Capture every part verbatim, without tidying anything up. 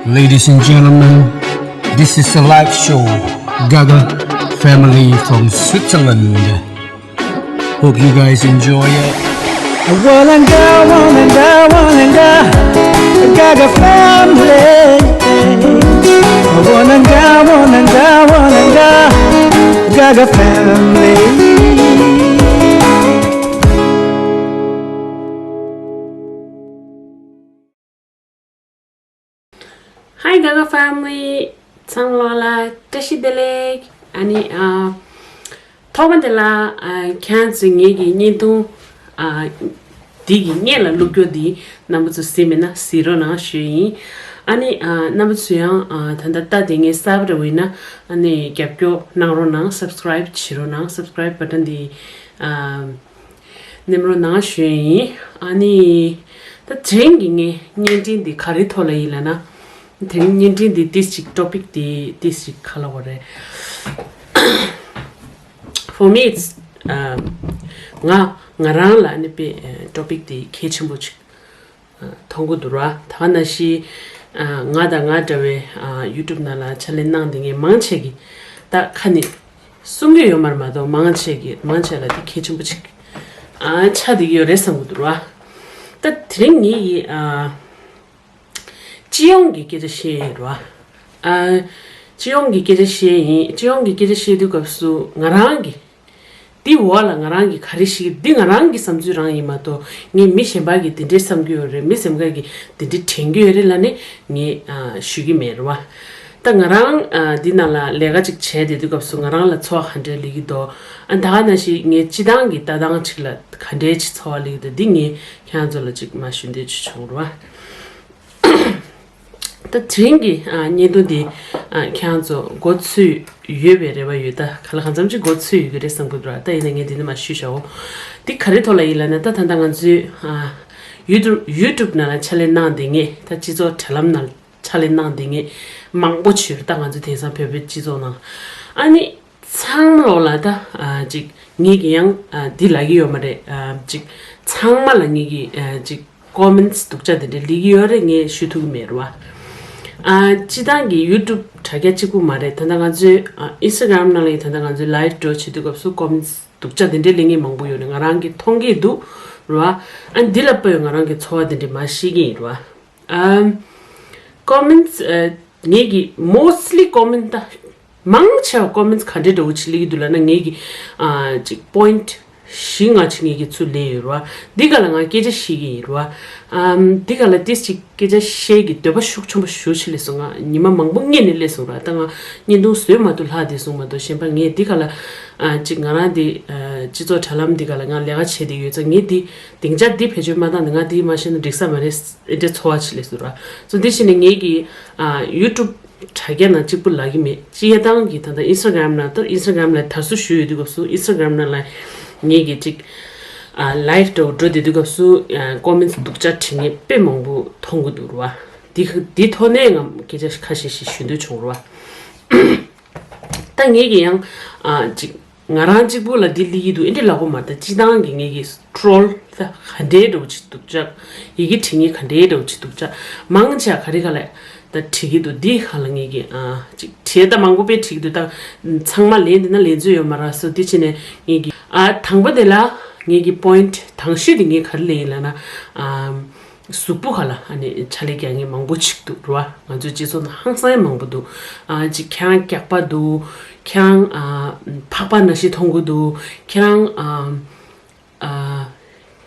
Ladies and gentlemen, this is a live show, Gaga Family from Switzerland. Hope you guys enjoy it. Wananga, wananga, wananga, Gaga family. Wananga, wananga, wananga, Gaga family. Hi Gaga family. ཚང་མ་ལ་བཀྲ་ཤིས་བདེ་ལེགས། ཨ་ནི་ཨ། ཐོག་མ་དེ་ལ་ཨ། ཁྱེད་ཚོས་ངེད་ཀྱི་བརྙན་ཐུང་ཨ། འདི་གི་སྔོན་ལ་བླུགས་རྒྱུ་འདི་རྣམ་པ་ཚོས་གཟིགས་མེད་ན་གཟིགས་རོགས་གནང་ཞུ་ཡིན། ཨ་ནི་ཨ། རྣམ་པ་ཚོས་ཡང་ཨ། ད་ལྟ་ལྟ་དེ་ངས་གསར་པ་རེ་བ་ཡིན་ན་ཨ་ནི་རྒྱབ་སྐྱོར་གནང་རོགས་གནང་། སབ་སི་ཀ་རེབ་བྱེད་རོགས་གནང་། སབ་སི་ཀ་རེབ་བ་ཊན་འདི་ཨ། མནན་རོགས་གནང་ཞུ་ཡིན། ཨ་ནི། ད་དེ་རིང་གི་ངའི་བརྙན་འཕྲིན་འདི་ག་རེ་ཐོག་ལ་ཡིན་ལབ་ན། དེ་རིང་བརྙན་འཕྲིན་འདི་ཏིས་ཅིག་ཊོ་པིག་འདི་ཏིས་ཅིག་ག་ལབ་དགོས་རེད། For me it's ང་ང་རང་ལ་ཨ་ནི་དཔེ་ཊོ་པིག་འདི་གལ་ཆེན་པོ་ཅིག་མཐོང་གི་འདུག་ར། ད་ག་ནང་བཞིན་ང་དང་ང་འདྲ་བའི་ཡུ་ཊུབ་ནང་ལ་ཕྱག་ལས་གནང་བསྡད་མཁན་མང་ཆེ་གིས་ད་ཁ་ནས་གསུང་གི་ཡོད་མ་རེད་མ་གཏོགས། མང་ཆེ་གིས་མང་ཆེ་ལ་དེ་གལ་ཆེན་པོ་ཅིག་ཨ། ཆགས་བསྡད་ཀྱི་ཡོད་རེད་བསམ་གྱི་འདུག་ར། ད་དེ་རིང་ངེད་ཀྱིས་ཨ། སྤྱི་ཡོངས་ཀྱི་སྐད་ཆ་བཤད་ཡིན་ར། ཨ། སྤྱི་ཡོངས་ཀྱི་སྐད་ཆ་བཤད་ཡིན། སྤྱི་ཡོངས་ཀྱི་སྐད་ཆ་བཤད་དུས་སྐབས་སུ་ང་རང་གིས་འདི་འོག་ལ་ང་རང་གིས་ག་རེ་ཞིག་འདི་ང་རང་གི་བསམ་ཚུལ་རང་ཡིན་མ་གཏོགས། ངས་མི་གཞན་པ་གིས་འདི་འདྲས་བསམ་གྱི་ཡོད་རེད། མི་གཞན་པ་གིས་འདི་འདྲས་དྲན་གྱི་ཡོད་རེད་ལབ་ནས་ངས་ཨ། ཞུ་གི་མེད་ར་བ། ད་ང་རང་ཨ། འདི་ནང་ལ་ལས་ཀ་ཅིག་བྱས་བསྡད་དུས་སྐབས་སུ་ང་རང་ལ་ཚོར་བ་ག་འདྲས་སླེབས་ཀྱི་འདུག་ཨ། ད་ག་ནང་བཞིན་ངའི་སྤྱི་བཏང་གི་ལྟ་སྟངས་ཅིག་ལ་ག་འདྲས་ཅིག་ཚོར་བ་སླེབས་ཀྱི་འདུག་འདི་ངས་ཁྱེད་རང་ཚོ་ལ་ཅིག་མར་ཞུ་འདོད་ཅིག་བྱུང་ར་བ། ད་དེ་རིང་གི་ཨ། བརྙན་ཐུང་འདི་ཨ། ཁྱེད་རང་ཚོ་མགོ་ཚོས་ཡོད་པའི་རེ་བ་ཡོད། ད་ག་ལ་གང་འཚམ་ཅིག་མགོ་ཚོས་ཡོད་ཀྱི་རེད་བསམ་གྱི་འདུག་ར། ད་ཡིན་ན་ངས་འདི་ནས་མར་ཞུས་བཞག་འདི་ག་རེ་ཐོག་ལ་ཡིན་ལབ་ན། ད་ད་ལྟ་ང་ཚོའི་ཨ། ཡུ་ཊུབ་ཡུ་ཊུབ་ནང་ལ་ཕྱག་ལས་གནང་བསྡད་མཁན། ད་སྤྱི་ཚོགས་དྲ་ལམ་ནང་ཕྱག་ལས་གནང་བསྡད་མཁན་མང་པོ་ཅིག་ཡོད་རེད། ད་ང་ཚོ་དེང་སང་བོད་པའི་སྤྱི་ཚོགས་ནང་ཨ་ནི། ཚང་མ་ལོག་ལ་ད་ཨ། ཅིག་ངེད་ཀྱི་ཡང་ཨ། འདི་ལབ་ཀྱི་ཡོད་མ་རེད། ཨ། ཅིག་ཚང་མ་ལ་ངེད་ཀྱི་ཨ། ཅིག་ཀོ་མེན་ཊི་སྡུག་ཅག་དེ་འདྲ་སླེབས་ཀྱི་ཡོད་རེད། ངས་ཞུ་ཐུབ་ཀྱི་མེད་ར་བ། ཨ། སྤྱི་བཏང་གི་ཡུ་ཊུབ་དྲ་རྒྱ་གཅིག་པུ་མ་རེད། ད་ལྟ་ང་ཚོའི་ཨ། ཨིན་སི་ཊ་གྷ་རམ་ནང་ལ་ཡིན། ད་ལྟ་ང་ཚོའི་ལའིབ་འགྲོ་བྱེད་དུས་སྐབས་སུ་ཀོ་མེན་ཊི་སྡུག་ཅག་དེ་འདྲ་སླེབས་མཁན་མང་པོ་ཡོད་རེད། ང་རང་གིས་མཐོང་གི་འདུག་ར་བ། ཨ། འདི་ལ་དཔག་པའི་ང་རང་གི་ཚོར་བ་དེ་འདྲ་མར་བཤད་ཀྱི་ཡིན་ར་བ། ཨམ། ཀོ་མེན་ཊི་ཨ། ངེད་ཀྱི་མོ་སི་ཊི་ལི་ཀོ་མེན་ཊི་ད་མང་ཆེ་བ་ཀོ་མེན་ཊི་ག་འདྲའི་འདྲ་བོ་ཅིག་སླེབས་ཀྱི་འདུག་ལབ་ན། ངེད་ཀྱི་ཨ། ཅིག་པོ་ཡིན་ཊི་བཞི་ལྔ་ཅིག་ངེད་ཀྱི་ཚུར་སླེབས་ཡོད་ར་བ། འདི་ག་ལ་ང་སྐད་ཆ་བཤད་ཀྱི་ཡིན་ར་བ། ཨམ། འདི་ག་ལ་ཏིས་ཅིག་སྐད་ཆ་བཤད་ཀྱི་འདོད་པ་ཤུགས་ཆེན་པོ་ཞེ་པོ་ཅིག་སླེབས་སོང་། ང་ཉི་མ་མང་པོ་སྔོན་ནས་སླེབས་སོང་ར། ད་ང་བརྙན་ཐུང་བཟོས་མ་ཐུབ་ལྷག་བསྡད་སོང་མ་གཏོགས། གཞན་པ་ངས་འདི་ག་ལ་ཨ། ཅིག་ང་རང་འདི་ཨ། སྤྱི་ཚོགས་དྲ་ལམ་འདི་ག་ལ་ང་ལས་ཀ་བྱས་བསྡད་ཡོད་ཙང་། ངས་འདི་སྡིངས་ཆ་འདི་བེད་སྤྱོད་མ་བཏང་ན་ང་འདི་མ་བཤད་ན་འགྲིག་ས་མ་རེད། ཨེ་འདྲའི་ཚོར་བ་ཅིག་སླེབས་སོང་ར། སོ་འདི་བྱས་ནས་ངེད་ཀྱི་ཨ། ཡུ་ཊུབ་དྲ་རྒྱ་ནང་གཅིག་པུ་ལབ་ཀྱི་མེད། སྤྱིར་བཏང་གི་ད་ལྟ་ཨིན་སི་ཊ་གྷ་རམ་ནང་། ད་ཨིན་སི་ཊ་གྷ་རམ་ལ་དར་སྲོལ་ཞུ་ཡོད་དུས་སྐབས་སུ། ཨིན་སི་ཊ་གྷ་རམ་ནང་ལ་ངེད་ཀྱི་ཅིག་ཨ། ལའིབ་འདྲ་བོ་འགྲོ་བསྡད་དུས་སྐབས་སུ་ཨ། ཀོ་མེན་ཊི་སྡུག་ཅག་བྲིས་མཁན་དཔེ་མང་པོ་མཐོང་གི་འདུག་ར་བ། འདི་འདི་ཐོག་ནས་ང་སྐད་ཆ་ཁ་ཤས་ཤིག་ཞུ་འདོད་བྱུང་ར་བ། ད་ངེད་ཀྱི་ཡང་ཨ། ཅིག་ང་རང་གཅིག་པུ་ལ་འདི་སླེབས་ཀྱི་འདུག་ཨེ་འདྲ་ལབ་དགོས་མ་རེད། ད་སྤྱིར་བཏང་གི་ངེད་ཀྱི་ཊོལ་ད་ག་འདྲའི་འདྲ་བོ་ཅིག་སྡུག་ཅག་ཡི་གེ་བྲིས་མཁན་ག་འདྲའི་འདྲ་བོ་ཅིག་སྡུག་ཅག་མང་ཆེ་བ་ག་རེ་ག་ལ་ད་བྲིས་ཀྱི་འདུག་འདི་ག་ལ་ངེད་ཀྱི་ཨ། ཅིག་བྲིས་ད་མང་པོ་དཔེ་བྲིས་ཀྱི་འདུག་ད་ཚང་མ་ལན་འདི་ན་ལན་རྩོད་ཡོད་མ་རེད། སོ་འདི་བྱས་ནས་ངེད་ཀྱི་ཨ། དང་པོ་དེ་ལ་ངེད་ཀྱི་པོ་ཡིན་ཊི་དང་ཤོས་དེ་ངས་ག་རེ་ལབ་ཡིན་ལབ་ན། ཨ། གཟུགས་པོ་ཁ་ལ་ཨ་ནི་ཕྱག་ལས་རྒྱག་མཁན་མང་པོ་ཅིག་འདུག་ར་བ། ང་ཚོའི་སྤྱི་ཚོགས་ནང་ཧང་སང་མང་པོ་འདུག་ཨ། ཅིག་ཁྱེད་རང་སྐྱག་པ་འདུག་ཁྱེད་རང་ཨ། ཕག་པ་ནང་བཞིན་མཐོང་གི་འདུག་ཁྱེད་རང་ཨ། ཨ།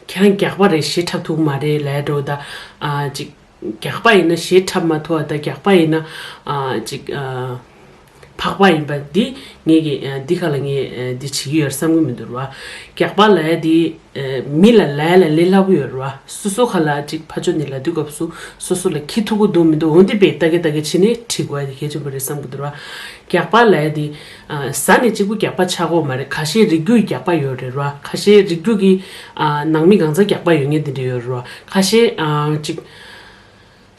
ཁྱེད་རང་སྐྱག་པ་རེད། གཞས་འཁྲབ་ཐུབ་མ་རེད་ལབ་འགྲོ། ད་ཨ། ཅིག་སྐྱག་པ་ཡིན་ན་གཞས་འཁྲབ་མ་ཐུབ་པ། ད་སྐྱག་པ་ཡིན་ན་ཨ། ཅིག་ཨ། ཕག་པ་ཡིན་པ་འདི་ངེད་ཀྱི་ཨ། འདི་ག་ལ་ངས་ཨ། འདི་བྱེད་ཀྱི་ཡོད་བསམ་གྱི་མི་འདུག་ར་བ། སྐྱག་པ་ལབ་ཡ་འདི་ཨ། མི་ལ་ལབ་ཡ་ལ་ལས་སླ་པོ་ཡོད་ར་བ། སོ་སོ་ཁ་ལ་ཅིག་ཕར་ཕྱོགས་ནས་ལབ་དུས་སྐབས་སུ་སོ་སོ་ལ་འཁྱེར་ཐུབ་ཀྱི་འདུག་མི་འདུག་འོ་འདི་དཔེ་ལྟ་གི་ལྟ་གི་བྱས་ནས་བྲིས་དགོས་ཡ་དེ་གལ་ཆེན་པོ་རེད་བསམ་གྱི་འདུག་ར་བ། སྐྱག་པ་ལབ་ཡ་འདི་ཨ། ཟ་ནས་གཅིག་པུ་སྐྱག་པ་ཆགས་ཀྱི་ཡོད་མ་རེད། ཁ་ཤས་རིགས་རྒྱུད་སྐྱག་པ་ཡོད་རེད་ར་བ། ཁ་ཤས་རིགས་རྒྱུད་ཀྱི་ཨ། ནང་མི་གང་ཚང་སྐྱག་པ་ཡོད་མཁན་དེ་འདྲ་ཡོད་རེད་ར་བ། ཁ་ཤས་ཨ། ཅིག་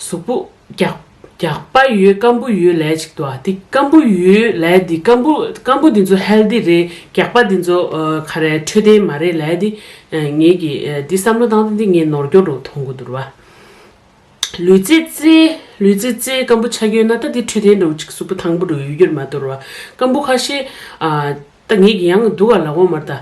གཟུགས་པོ་སྐྱག་སྐྱག་པ་ཡོད་སྐམ་པོ་ཡོད་ལབ་ཅིག་འདུག་ཨ། དེ་སྐམ་པོ་ཡོད་ལབ་དེ་སྐམ་པོ་སྐམ་པོ་དེ་ཚོ་ཧེལ་ཐི་རེད། སྐྱག་པ་དེ་ཚོ་ཨ། ག་རེ་འཕྲོད་བསྟེན་མ་རེད་ལབ་དེ་ཨ། ངེད་ཀྱི་ཨ། དེ་བསམ་བློ་བཏང་སྟེ་དེ་ངས་ནོར་འཁྱོག་འདྲ་བོ་མཐོང་གི་འདུག་ར་བ། ལུས་རྩལ་རྩེད་ ལུས་རྩལ་རྩེད་སྐམ་པོ་ཆགས་ཀྱི་ཡོད་ན་ད་དེ་འཕྲོད་བསྟེན་འདྲ་བོ་ཅིག་གཟུགས་པོ་ཐང་པོ་འདྲ་བོ་ཡོད་རྒྱུ་རེད་མ་གཏོགས་ར། སྐམ་པོ་ཁ་ཤས་ཨ། ད་ངེད་ཀྱི་ཡང་སྡུག་ག་ལ་འོ་མར་ད།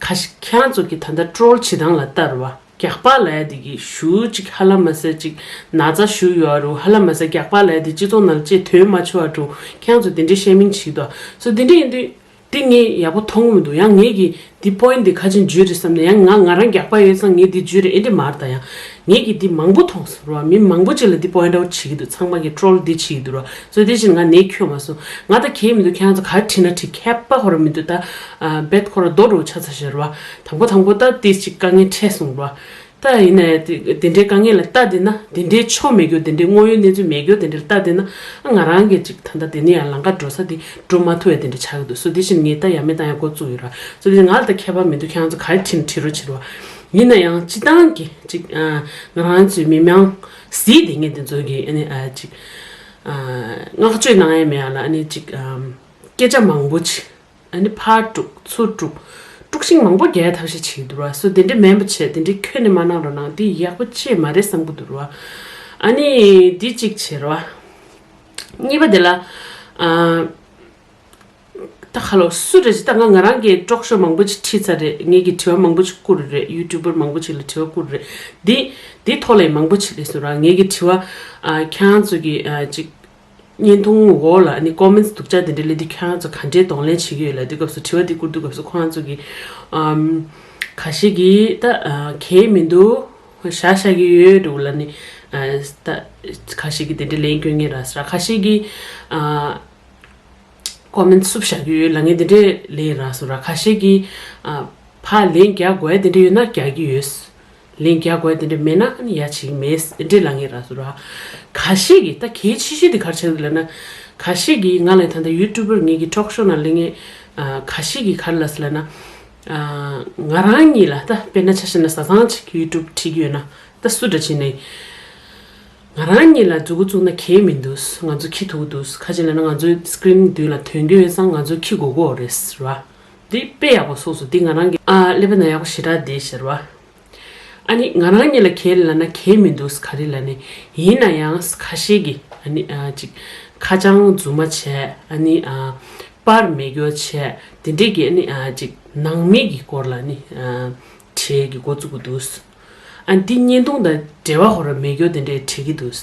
ཁ་ཤས་ཁྱེད་རང་ཚོ་གི་ད་ལྟ་ཀྲོལ་བྱེད་སྟངས་ལ་ལྟ་རུ་བ། རྒྱག་པ་ལ་ཡ་དེ་གི་ཞུ་ཅིག་ཧ་ལམ་མ་ཟད་ཅིག་ན་ཚ་ཞུ་ཡོད་རུ་ཧ་ལམ་མ་ཟད་རྒྱག་པ་ལ་ཡ་དེ་སྤྱི་ཚོགས་ནང་ལ་ཅེས་དོན་མ་ཆུ་བ་འགྲོ་ཁྱེད་རང་ཚོ་དེ་འདྲའི་ཤེ་མིང་བྱེད་དོ། སོ་དེ་འདྲ་ཡིན་དུས། འདི་ངས་ཡག་པོ་མཐོང་གི་མི་འདུག་ཡང་ངས་ཀྱིས་འདི་པོ་ཡིན་འདི་ཁ་ཅིག་འཇུས་རེད་བསམ་ནས་ཡང་ང་ང་རང་རྒྱག་པ་ཡོད་ཙང་ངས་འདི་འཇུས་རེད་ཨེ་འདྲ་མ་རེད་ད། ཡང་ངས་ཀྱིས་འདི་མང་པོ་མཐོང་སོང་ར་བ། མི་མང་པོ་ཅིག་ལ་འདི་པོ་ཡིན་འདྲ་བོ་བྱེད་ཀྱི་འདུག་ཚང་མ་གིས་ཀྲོལ་འདི་བྱེད་ཀྱི་འདུག་ར་བ། སོ་དེ་བཞིན་ང་ནས་ཁྱོད་མ་སོང་ང་ད་གལ་མི་འདུག་ཁྱེད་རང་ཚོ་ག་རེ་བྲིས་ན་བྲིས་ཁྱད་པར་ཁོ་ར་མི་འདུག་ད། རྦད་ཁོ་ར་རྡོ་འགྲོ་ཆ་ཚ་ཤར་བ། དང་པོ་དང་པོ་ད་ཏིས་ཅིག་དཀའ་ངལ་འཕྲད་སོང་ར་བ། ད་ཡིན་ནའི་དེ་དེ་འདྲའི་དཀའ་ངལ་ལ་ལྟ་དེ་ན་དེ་འདྲའི་ཆོ་མེད་རྒྱུ་དེ་འདྲའི་དངོས་ཡོད་གནས་ཚུལ་མེད་རྒྱུ་དེ་འདྲའི་ལྟ་དེ་ན་ཨ་ང་རང་གི་ཅིག་ད་ལྟ་དེ་ནས་ཡང་ལམ་ཁ་འགྲོ་ས་དེ་འགྲོ་མ་ཐུབ་ཡ་དེ་འདྲ་ཆགས་ཀྱི་འདུག་སོ་དེ་བཞིན་ངས་ད་ཡ་མེད་བཏང་ཡ་འགོ་བཙུགས་ཡོད་ར། སོ་དེ་བཞིན་ང་ལ་ད་ཁྱད་པར་མི་འདུག་ཁྱེད་རང་ཚོ་ག་རེ་བྲིས་ན་བྲིས་རོགས་བྱེད་རོགས། ཡིན་ན་ཡང་སྤྱི་བཏང་གི་ཅིག་ཨ་ང་རང་ཚོའི་མི་མང་གཟིགས་དེ་ངས་དེ་ཚོ་གི་ཨ་ནི་ཨ་ཅིག་ཨ་བསྔགས་བརྗོད་གནང་ཡ་མེད་ཡ་ལ་ཨ་ནི་ཅིག་ཨ་སྐད་ཆ་མང་པོ་ཅིག་ཨ་ནི་ཕར་དཀྲུག་ཚུར་དཀྲུག་དཀྲུག་ཤིང་མང་པོ་རྒྱག་ཐབས་ཤེས་བྱེད་ཀྱི་འདུག་ར། སོ་དེ་འདྲའི་མེད་པ་བྱས་དེ་འདྲའི་ཁྱོན་ནས་མ་གནང་རོགས་གནང་འདི་ཡག་པོ་ཅིག་མ་རེད་བསམ་གྱི་འདུག་ར། ཨ་ནི་འདི་གཅིག་བྱེད་ར། གཉིས་པ་དེ་ལ་ཨ་ད་ཁ་ལོ་སུ་རེད་ཅི་ད་ང་ང་རང་གིས་དཀྲོག་ཤོས་མང་པོ་ཅིག་ཁྲིད་ཚར་རེད། ངེད་ཀྱི་དྲི་བ་མང་པོ་ཅིག་བསྐུར་རེད། ཡུ་ཊུབ་པར་མང་པོ་ཅིག་ལ་དྲི་བ་བསྐུར་རེད། འདི་འདི་ཐོག་ལ་ཡང་མང་པོ་ཅིག་རེད་སོང་ར། ངེད་ཀྱི་དྲི་བ་ཨ་ཁྱེད་རང་ཚོ་གི་ཨ་ཅིག་བརྙན་ཐུང་འོག་ལ་ནི་ཀོ་མེན་ཊི་སྡུག་ཅག་དེ་འདྲ་སླེབས་དུས་ཁྱེད་རང་ཚོ་ག་འདྲའི་གདོང་ལེན་བྱེད་ཀྱི་ཡོད་ལབ་དུས་སྐབས་སུ་དྲི་བ་འདི་བསྐུར་དུས་སྐབས་སུ་ཁོ་རང་ཚོ་གིས་ཨམ་ཁ་ཤས་ཀྱིས་ད་ཨ་གལ་མི་འདུག་བཞག་བཞག་གི་ཡོད་འདུག་ལབ་ནི་ཨ་ད་ཁ་ཤས་ཀྱིས་དེ་འདྲ་ལན་སྐྱོན་མཁན་རག་སོང་ར། ཁ་ཤས་ཀྱིས་ཨ་ཀོ་མེན་ཊི་བསུབ་བཞག་གི་ཡོད་ལབ་མཁན་དེ་འདྲ་ལན་རག་སོང་ར། ཁ་ཤས་ཀྱིས་ཨ་ཕར་ལན་རྒྱག་དགོས་ཡ་དེ་འདྲ་ཡོད་ན་རྒྱག་གི་ཡོད། ལན་རྒྱག་དགོས་དེ་འདྲ་མེད་ན་ཨ་ནི་ཡ་བྱེད་ཀྱི་མེད་དེ་འདྲ་ལབ་མཁན་རག་སོང་ར། ཁ་ཤས་ཀྱིས་ད་གལ་ཆེ་ཤོས་དེ་ག་རེ་བྱས་འདུག་ལབ་ན། ཁ་ཤས་ཀྱིས་ང་ལ་ད་ལྟ་ཡུ་ཊུབ་པར་ངེད་ཀྱི་ཊོག་ཤོ་ནང་སླེབས་མཁན་ཨ་ཁ་ཤས་ཀྱིས་ག་རེ་ལབ་སོང་ལབ་ན། ཨ་ང་རང་གཉིས་ལ་ད་དཔེར་ན་ཆ་བཞག་ན་བཟའ་ཚང་གཅིག་ཡུ་ཊུབ་ཁྲིད་ཀྱི་ཡོད་ན་ད་སུ་འདྲ་བྱས་ནའི། ང་རང་གཉིས་ལ་མཛུ་གུ་བཙུགས་ན་གལ་མི་འདུག་ང་ཚོ་ཁྱི་ཐུག་འདུག་ཁ་ཅིག་ལབ་ན་ང་ཚོའི་སི་ཀི་རིན་མདུན་ལ་ཐོན་གྱི་ཡོད་ཙང་ང་ཚོ་ཁྱི་དགོས་ཀྱི་ཡོད་རེད་ཟེར་བ། འདི་དཔེ་ཡག་པོ་གསུངས་སོང་། འདི་ང་རང་གི་ཨ་ཀླད་པ་ན་ཡག་པོ་ཞེ་དྲག་བསྡད་ཤག་ར། ཨ་ནི་ང་རང་གཉིས་ལ་གལ་ལབ་ན་གལ་མི་འདུག་ག་རེ་ལབ་ནས་ཡིན་ན་ཡང་ཁ་ཤས་ཀྱིས་ཨ་ནི་ཨ་ཅིག་ཁ་བྱང་རྫུན་མ་བྱས་ཨ་ནི་ཨ་པར་མེད་སྐྱོར་བྱས་དེ་འདྲས་ཀྱི་ཨ་ནི་ཨ་ཅིག་ནང་མི་གི་སྐོར་ལ་ནི་ཨ་བྲིས་ཀྱི་འགོ་བཙུགས་ཀྱི་འདུག་ཨ་འདི་བརྙན་ཐུང་དང་འབྲེལ་བ་ཧོ་ར་མེད་སྐྱོར་དེ་འདྲས་བྲིས་ཀྱི་འདུག་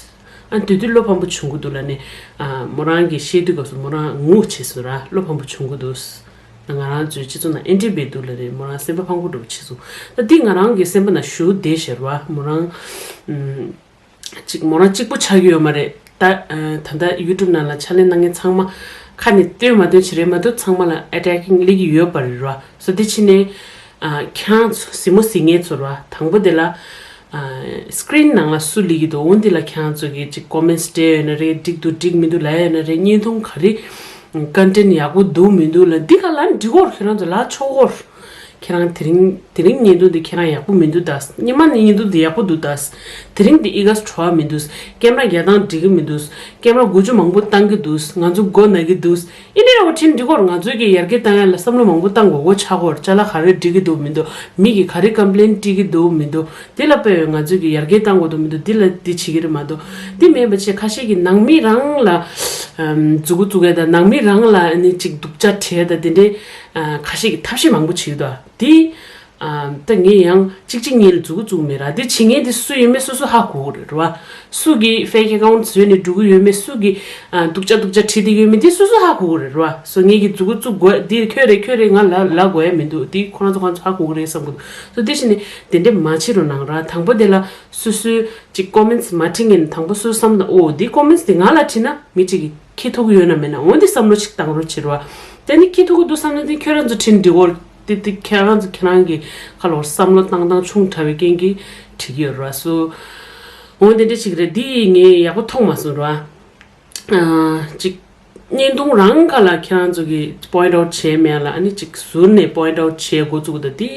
ཨ་དེ་དུས་བློ་ཕམ་པོ་བྱུང་གི་འདུག་ལབ་ནས་ཨ་མོ་རང་གིས་བཤད་དུས་སྐབས་སུ་མོ་རང་ངུ་བྱས་སོང་ར། བློ་ཕམ་པོ་བྱུང་གི་འདུག་ང་རང་ཚོའི་སྤྱི་ཚོགས་ནང་ཨེ་འདྲས་འབད་འདུག་ལབ་ནས་མོ་རང་སེམས་པ་ཕམ་པོ་འདྲ་པོ་བྱས་སོང་། ད་འདི་ང་རང་གི་སེམས་པ་ནང་ཞུ་བདེ་ཤར་བ་མོ་རང་ཨམ་ཅིག་མོ་རང་གཅིག་པུ་ཆགས་ཀྱི་ཡོད་མ་རེད། ད་ཨ་ད་ལྟ་ཡུ་ཊུབ་ནང་ལ་ཕྱག་ལས་གནང་མཁན་ཚང་མ་ཁ་ནས་སྟོན་མ་སྟོན་བྱེད་རེད་མ་གཏོགས་ཚང་མ་ལ་ཨེ་ཊེ་ཀིང་སླེབས་ཀྱི་ཡོད་པ་རེད་ར། སོ་དེ་ཕྱི་ནས་ཨ་ཁྱེད་རང་ཚོ་གཟིགས་མོ་གཟིགས་མཁན་ཚོ་ར། དང་པོ་དེ་ལ་ཨ་སི་ཀི་རིན་ནང་ལ་སུ་སླེབས་ཀྱི་འདུག་འོ་འདི་ལ་ཁྱེད་རང་ཚོ་གིས་ཅིག་ཀོ་མེན་ཊི་སྤྲད་ཡོད་ན་རེད། འགྲིག་འདུག་འགྲིག་མི་འདུག་ལབ་ཡོད་ན་རེད། བརྙན་ཐུང་ག་རེ་ཀོན་ཊེན་ཊི་ཡག་པོ་འདུག་མི་འདུག་ལ་འདི་ག་ལ་འགྲིག་གོ་ཁྱེད་རང་ཚོ་ལ་ཆོག་གོ་ཁྱེད་རང་དེ་རིང་དེ་རིང་བརྙན་ཐུང་འདི་ཁྱེད་རང་ཡག་པོ་མི་འདུག་ད། སྔོན་མ་ནས་བརྙན་ཐུང་འདི་ཡག་པོ་འདུག་ད། དེ་རིང་འདི་ཨི་ག་བྲོ་བ་མི་འདུག་ཀེམ་ར་རྒྱག་སྟངས་འགྲིག་གི་མི་འདུག་ཀེམ་ར་འགུལ་སྐྱོད་མང་པོ་བཏང་གི་འདུག་ང་ཚོ་མགོ་ན་གི་འདུག་ཨི་འདྲ་འདྲ་བོ་ཁྲིད་འགྲིག་གོ་ང་ཚོའི་གི་ཡར་རྒྱས་བཏང་ཡ་ལ་བསམ་བློ་མང་པོ་བཏང་དགོས་གོ་ཆག་གོ་ཅ་ལག་ག་རེ་འགྲིག་གི་འདུག་མི་འདུག་མི་གི་ག་རེ་ཀམ་པི་ལེན་འགྲིག་གི་འདུག་མི་འདུག་འདི་ལ་དཔེ་ང་ཚོས་ཀྱི་ཡར་རྒྱས་བཏང་དགོས་འདུག་མི་འདུག་འདི་ལ་འདི་བྱེད་ཀྱི་རེད་མ་གཏོགས་འདི་མེད་པ་བྱས་ཁ་ཤས་ཀྱི་ནང་མི་རང་ལ་ཨམ་མཛུ་གུ་བཙུགས་ཡ་དང་ནང་མི་རང་ལ་ཨ་ནི་ཅིག་སྡུག་ཅག་བྲལ་ཡ་དང་དེ་འདྲའི་ཨ་ཁ་ཤས་ཀྱི་ཐབས་ཤེས་མང་པོ་བྱེད་ཀྱི་འདུག་འདི་ཨམ་ད་ངས་ཡང་གཅིག་གཅིག་གཉིས་ལ་མཛུ་གུ་བཙུགས་མེད་ར། འདི་བྱེད་མཁན་འདི་སུ་ཡིན་མིན་སོ་སོ་ཧ་གོ་གི་རེད་ར་བ། སུ་གིས་ཕེག་ཨེ་ཀའུན་ཊི་བཟོས་ནས་འགྲོ་གི་ཡོད་མེད་སུ་གིས་ཨ་སྡུག་ཅག་སྡུག་ཅག་བྲིས་བསྡད་ཡོད་མེད་འདི་སོ་སོ་ཧ་གོ་གི་རེད་ར་བ། སོ་ངེད་ཀྱི་མཛུ་གུ་བཙུགས་དགོས་འདི་ཁྱོད་རེད་ཁྱོད་རེད་ང་ལ་ལབ་དགོས་ཡ་མི་འདུག་འདི་ཁོ་རང་ཚོ་ཁོ་རང་ཚོ་ཧ་གོ་གི་རེད་བསམ་གི་འདུག་སོ་དེ་བཞིན་ནི་དེ་འདྲས་མ་བྱེད་རོགས་གནང་ར། དང་པོ་དེ་ལ་སོ་སོའི་ཅིག་ཀོ་མེན་ཊི་མ་བྲིས་མཁན་དང་པོ་སོ་སོ་བསམ་ན་ཨོ་འདི་ཀོ་མེན་ཊི་དེ་ང་ལ་བྲིས་ན་མི་གཅིག་གིས་ཁྱི་ཐུག་གི་ཡོད་ན་མེད་ན་འོ་འདི་བསམ་བློ་ཅིག་བཏང་རོགས་བྱེད་རོགས། དེ་ནི་ཁྱི་ཐུག་གི་འདུག་བསམ་ན་དེ་ཁྱོད་རང་ཚོ་བྲིས་འགྲིག་གོ་དེ་དེ་ཁྱེད་རང་ཚོ་ཁྱེད་རང་གི་ཁ་ལོར་བསམ་བློ་བཏང་སྟངས་ཆུང་དྲགས་པའི་རྐྱེན་གྱིས་བྲིས་ཀྱི་ཡོད་རེད་བ། སོ་འོ་དེ་འདྲ་ཅིག་རེད། འདི་ངས་ཡག་པོ་མཐོང་མ་སོང་རེད་བ། ཨ་ཅིག་བརྙན་ཐུང་རང་ག་ལ་ཁྱེད་རང་ཚོ་གིས་པོ་ཡིན་ཊི་ཨའུ་ཊི་བྱས་མེད་ལ་ཨ་ནི་ཅིག་ཟུར་ནས་པོ་ཡིན་ཊི་ཨའུ་ཊི་བྱས་འགོ་བཙུགས་ད་དེ་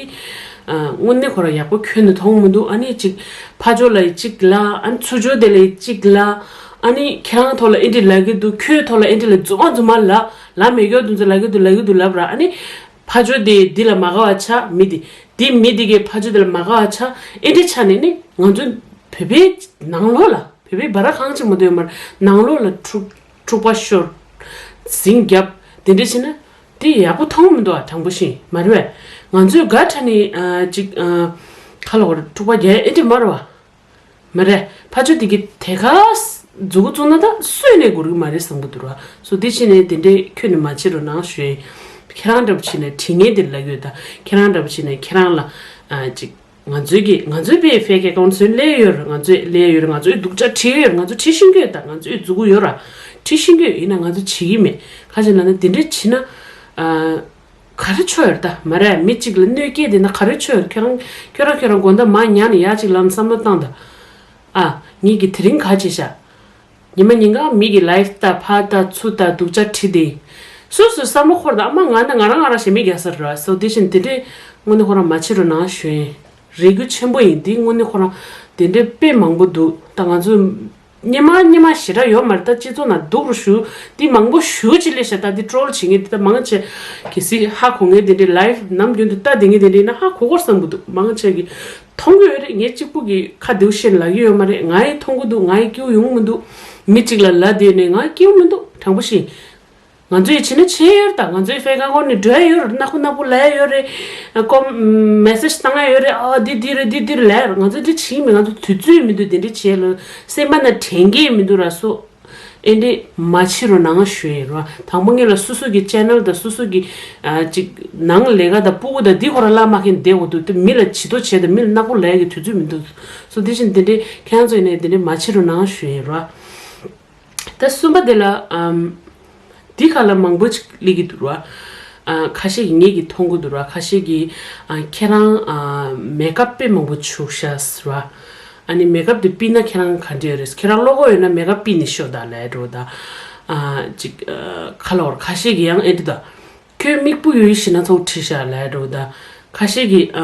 ཨ་དངོས་གནས་ཁོ་རང་ཡག་པོ་ཁྱོན་ནས་མཐོང་མི་འདུག་ཨ་ནི་ཅིག་ཕ་ཇོ་ལ་ཡི་ཅིག་ལ་ཨ་ནི་ཚུར་ཇོ་དེ་ལ་ཡི་ཅིག་ལ་ཨ་ནི་ཁྱེད་རང་ཐོག་ལ་ཨེ་འདྲ་ལབ་གི་འདུག་ཁྱོད་ཐོག་ལ་ཨེ་འདྲ་ལབ་རྫུན་མ་རྫུན་མ་ལབ་ལབ་མེད་རྒྱུ་དེ་ཚོ་ལབ་གི་འདུག་ལབ་གི་འདུག་ལབ་ར། ཨ་ནི་ཕ་ཇོ་དེ་འདི་ལ་མ་དགའ་བ་ཆགས་མི་དེ་དེ་མི་དེ་གས་ཕ་ཇོ་དེ་ལ་མ་དགའ་བ་ཆགས་ཨེ་འདྲ་ཆགས་ནས་ནི་ང་ཚོ་བོད་པའི་ནང་ལོགས་ལ། རེད་པས། སྦ་ར་གང་ཅིག་མ་གཏོགས་ཡོད་མ་རེད། ནང་ལོགས་ལ་འཁྲུག་འཁྲུག་པ་ཤོར། འཛིང་རྒྱབ། དེ་འདྲ་བྱས་ན་དེ་ཡག་པོ་མཐོང་གི་མི་འདུག་ཨ། དྲང་པོ་བཤད་མ་རེད་པས། ང་ཚོས་དགའ་དྲགས་ནས་ཨ་ཅིག་ཨ་ཁ་ལོག་འཁྲུག་པ་རྒྱག་ཨེ་འདྲ་མ་རེད་པ། མ་རེད། ཕར་ཕྱོགས་དེ་གི་དེ་ག་མཛུ་གུ་བཙུགས་ན་ད་སུས་ནས་འགོ་རུ་མ་རེད་བསམ་གི་འདུག་ར། སོ་དེ་ཕྱིན་ནས་དེ་འདྲའི་ཁྱོན་ནས་མ་བྱེད་རོགས་གནང་ཞུ་ཡིན། ཁྱེད་རང་འདྲ་པོ་ཕྱིན་ནས་དྲི་ངན་དེ་ལབ་ཡོད་ད། ཁྱེད་རང་འདྲ་པོ་ཕྱིན་ནས་ཁྱེད་རང་ལ་ཨ་ཅིག་ང་ཚོའི་གི་ང་ཚོའི་པའི་ཕལ་སྐད་ཀོང་ཚོའི་ལས་ཡོད་རེད། ང་ཚོའི་ལས་ཡོད་རེད། ང་ཚོའི་སྡུག་ཅག་བྲིས་ཡོད་རེད། ང་ཚོ་བྲིས་ཤེས་ཀྱི་ཡོད་ད། ང་ཚོའི་མཛུ་གུ་ཡོད་ར། བྲིས་ཤེས་ཀྱི་ཡོད། ཡིན་ན་ང་ཚོ་བྱེད་ཀྱི་མེད། ཁ་ཅིག་ལབ་ན་དེ་འདྲ་བྱེད་ན་ཨ། ག་རེ་ཆོག་ཡོད་རེད་ད། མ་རེད། མི་གཅིག་ལ་གནོད་སྐྱེལ་བསྡད་ན་ག་རེ་ཆོག་ཡོད་རེད། ཁྱོད་རང་ཁྱོད་རང་ཁྱོད་རང་དགོང་དག་མར་ཉལ་ནས་ཡར་གཅིག་ལངས་ནས་བསམ་བློ་བཏང་དང་། ཨ། ངེད་ཀྱིས་དེ་རིང་ག་བྱས་ཤག་ཉི་མ་ཉིན་གང་མི་གི་ལའིབ་ལྟ། ཕར་ལྟ་ཚུར་ལྟ་སྡུག་ཅག་བྲིས་ཏེ། སོ་སོའི་བསམ་བློ་འཁོར་དང་། ཨ་མ་ང་ནི་ང་རང་ང་རང་ཞེ་མེར་རྒྱག་ས་རེད་པ། སོ་དེ་བཞིན་དེ་འདྲས་དངོས་གནས་ཁོ་རང་མ་བྱེད་རོགས་གནང་ཞུ་ཡིན། རེ་སྐུལ་ཆེན་པོ་ཡིན། འདི་དངོས་གནས་ཁོ་རང་དེ་འདྲས་དཔེ་མང་པོ་འདུག་ད་ང་ཚོ་སྔོན་མ་སྔོན་མ་ཞེ་དྲག་ཡོད་མ་རེད། ད་སྤྱི་ཚོགས་ནང་སྡུག་རུ་ཞུ། འདི་མང་པོ་ཞུ་ཅི་ལས་བྱ། ད་འདི་ཊོལ་བྱེད་མཁན་འདི་ད་མང་ཆེ་གལ་སྲིད་ཧ་གོ་མཁན་དེ་འདྲའི་ལའིབ་ནམ་རྒྱུན་དུ་ལྟ་བསྡད་མཁན་དེ་འདྲ་ཡིན་ན་ཧ་གོ་གོ་བསམ་གི་འདུག་མང་ཆེ་གིས་མཐོང་གི་ཡོད་རེད། ངས་གཅིག་པུ་གིས་ཁ་བདེ་པོ་བཤད་ལབ་ཀྱི་ཡོད་མ་རེད། ང་ཡིས་མཐོང་གི་འདུག་ང་ཡིས་སྐྱིད་པོ་ཡོང་གི་མི་འདུག་མི་གཅིག་ལ་ལབ་བསྡད་ནས་ང་སྐྱིད་པོ་མི་འདུག་དྲང་པོ་བཤད། ང་ཚོས་བྱེད་ན་བྱས་ཡོད་རེད་ད། ང་ཚོའི་ཕལ་སྐད་ཀོང་ནས་འགྲོ་ཡ་ཡོད་རེད། ནག་པོ་ནག་པོ་ལབ་ཡ་ཡོད་རེད། ཀོ་མེ་སེཇ་བཏང་ཡ་ཡོད་རེད། ཨ་འདི་འདི་རེད། འདི་འདི་རེད་ལབ་ཡ་རེད། ང་ཚོ་འདི་བྱེད་ཀྱི་མེད། ང་ཚོ་དུས་ཚོད་མི་འདུག་དེ་འདྲ་བྱེད་ལ། སེམས་པ་ནང་དྲན་གྱི་མི་འདུག་ར། སོ་ཨེ་འདྲས་མ་བྱེད་རོགས་གནང་ཞུ་ཡིན་ར། དང་པོ་ངེད་ལ་སོ་སོ་གི་ཆེ་ནལ་དང་སོ་སོ་གི་ཨ་ཅིག་ནང་ལས་ཀ་དང་སྤུ་གུ་དང་འདི་ཁོ་རང་བླ་མ་མཁན་བསྡད་དགོས་འདུག་དེ་མི་ལ་བྱི་དོར་བྱས་དང་མི་ལ་ནག་པོ་ལབ་ཡ་གི་དུས་ཚོད་མི་འདུག་སོ་དེ་བཞིན་དེ་འདྲས་ཁྱེད་རང་ཚོ་ཡིན་ནའི་དེ་འདྲས་མ་བྱེད་རོགས་གནང་ཞུ་ཡིན་ར། ད་གསུམ་པ་དེ་ལ་ཨམ། འདི་ག་ལ་མང་པོ་ཅིག་སླེབས་ཀྱི་འདུག་ར། ཨ་ཁ་ཤས་ཀྱིས་ངེད་ཀྱིས་མཐོང་གི་འདུག་ར། ཁ་ཤས་ཀྱིས་ཨ་ཁྱེད་རང་ཨ་མེག་ཨབ་དཔེ་མང་པོ་བྱུགས་ཤག་ཟེར་བ། ཨ་ནི་མེག་ཨབ་དེ་ཕུད་ན་ཁྱེད་རང་ག་འདྲ་ཡོད་རེད། ཁྱེད་རང་བློ་ཁོག་ཡོད་ན་མེག་ཨབ་ཕུད་ནས་ཤོག་དང་ལབ་འགྲོ་ད། ཨ་ཅིག་ཨ་ཁ་ལོར་ཁ་ཤས་ཀྱིས་ཡང་ཨེ་འདྲ་ད། ཁྱོད་མིག་སྤུ་ཡོད་ཡོད་ཞིག་སྣ་ཚོགས་བྲིས་ཤག་ལབ་འགྲོ་ད། ཁ་ཤས་ཀྱིས་ཨ་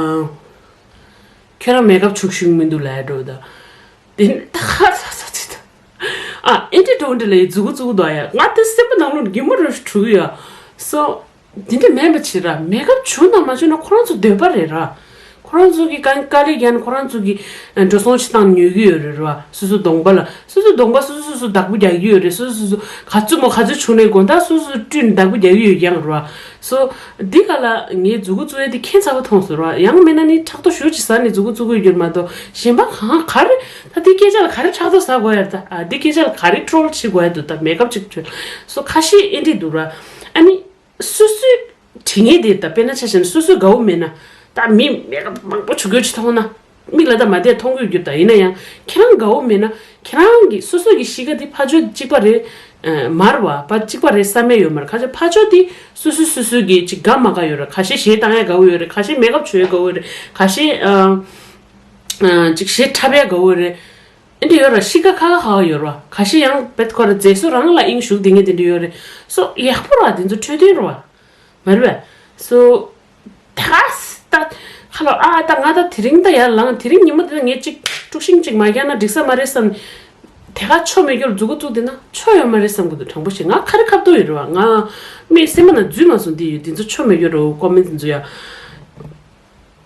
ཁྱོད་རང་མེག་ཨབ་བྱུགས་ཤིག་མི་འདུག་ལབ་འགྲོ་ད། དེ་ནི་ད་ཁ་ས་ས་ཚིག་ད། ཨ་ཨེ་འདྲ་འགྲོ་འདྲ་ལ་ཡི་མཛུ་གུ་བཙུགས་འདུག་ཡ། ང་དེ་སེམས་པ་ནང་ལོགས་ནས་གད་མོ་རུ་བྲུས་ཡ། སོ། དེ་འདྲ་མེད་པ་བྱེད་ར། མེག་ཨབ་བྱུགས་ན་མ་བྱུགས་ན་ཁོ་རང་ཚོ་འདོད་པ་རེད་ར། ཁོ་རང་ཚོ་གི་དཀའ་དཀའ་ལས་བརྒྱབ་ནས་ཁོ་རང་ཚོ་གི་འགྲོ་སོང་ཅིག་བཏང་ཉོ་གི་ཡོད་རེད་ར། སོ་སོ་གདོང་པ་ལ་སོ་སོ་གདོང་པ་སོ་སོ་སོ་སོ་བདག་པོ་རྒྱག་གི་ཡོད་རེད། སོ་སོ་སོ་སོ་ག་ཚོད་མོ་ག་ཚོད་བྱུགས་ནས་དགོང་དག་སོ་སོ་སྤྲུལ་ནས་བདག་པོ་རྒྱག་གི་ཡོད་ཀྱང་ར། སོ་འདི་ག་ལ་ངས་མཛུ་གུ་བཙུགས་ཡ་དེ་ཁྱད་མཚར་པོ་མཐོང་སོང་ར། ཡང་མིན་ན་ནི་ཕྲག་དོག་ཞེ་པོ་ཅིག་ཟ་ནས་མཛུ་གུ་བཙུགས་དགོས་ཀྱི་ཡོད་མ་གཏོགས་གཞན་པ་གང་ག་རེ་ད་འདི་སྐད་ཆ་ལ་ག་རེ་ཕྲག་དོག་ཟ་དགོས་ཡ་རེད་ད། ཨ་འདི་སྐད་ཆ་ལ་ག་རེ་ཊོལ་བྱེད་དགོས་ཡ་འདུག་ད་མེག་ཨབ་ཅིག་བྱོས། སོ་ཁ་ཤས་ཨེ་འདྲས་འདུག་ར། ཨ་ནི། སོ་སོའི་དྲི་ངན་དེ་ད་དཔེར་ན་ཆ་བཞག་ན་སོ་སོའི་དགའ་བོ་མེད་ན། ད་མི་མེད་ཀ་མང་པོ་བྱུག་དགོས་ཅི་མཐོང་ན། མིག་ལ་ད་མ་བལྟས་མཐོང་དགོས་རྒྱུ་ད་ཡིན་ན་ཡང་ཁྱེད་རང་དགའ་བོ་མེད་ན། ཁྱེད་རང་གི་སོ་སོ་གི་གཤིས་ཀ་དེ་ཕར་ཕྱོགས་གཅིག་པ་རེད། ཨ་མ་རེད་བ། ཕར་གཅིག་པ་རེད་བསམ་ཡས་ཡོད་མ་རེད། ཁ་ཤས་ཕར་ཕྱོགས་དེ་སོ་སོ་སོ་སོ་གི་ཅིག་དགའ་མ་དགའ་ཡོད་རེད། ཁ་ཤས་གཞས་བཏང་ཡས་དགའ་བོ་ཡོད་རེད། ཁ་ཤས་མེག་ཨབ་བྱུག་ཡས་དགའ་བོ་ཡོད་རེད། ཁ་ཤས་ཨ་ཨ་ཅིག་གཞས་འཁྲབ་ཡས་དགའ་བོ་ཡོད་རེད། ཨེ་འདྲ་ཡོད་ར། གཤིས་ཀ་ཁ་ཁ་ཁ་ཁ་ཡོད་ར། ཁ་ཤས་ཡང་བེད་ཁོ་ར་མཛེས་བཟོ་རང་ལ་དབྱིངས་ཞུགས་དེ་ངས་དེ་འདྲ་ཡོད་རེད། སོ་ཡག་པོ་ར་དེ་ཚོ་འཕྲོད་བསྟེན་ར་བ། མ་རེད་བས། སོ་ད་ད་ཁ་ལོ་ཨ་ད་ང་ད་དེ་རིང་ད་ཡར་ལངས། དེ་རིང་ཉི་མ་དེ་ད་ངས་ཅིག་དཀྲུག་ཤིང་ཅིག་མ་རྒྱག་ན་འགྲིག་ས་མ་རེད་བསམ། དེ་ག་ཆོ་མེད་རྒྱུར་མཛུ་གུ་བཙུགས་བསྡད་ན་ཆོ་ཡོད་མ་རེད་བསམ་གི་འདུག་དྲང་པོ་བཤད། ང་ཁ་རི་ཁ་ཐུག་ཡོད་རེད་བ། ང་མི་སེམས་པ་ན་འཛུལ་མ་སོང་། དེ་ཡོད་དེ་ཚོ་ཆོ་མེད་རྒྱུར་རོ་ཀོ་མེན་ཚོ་ཡ།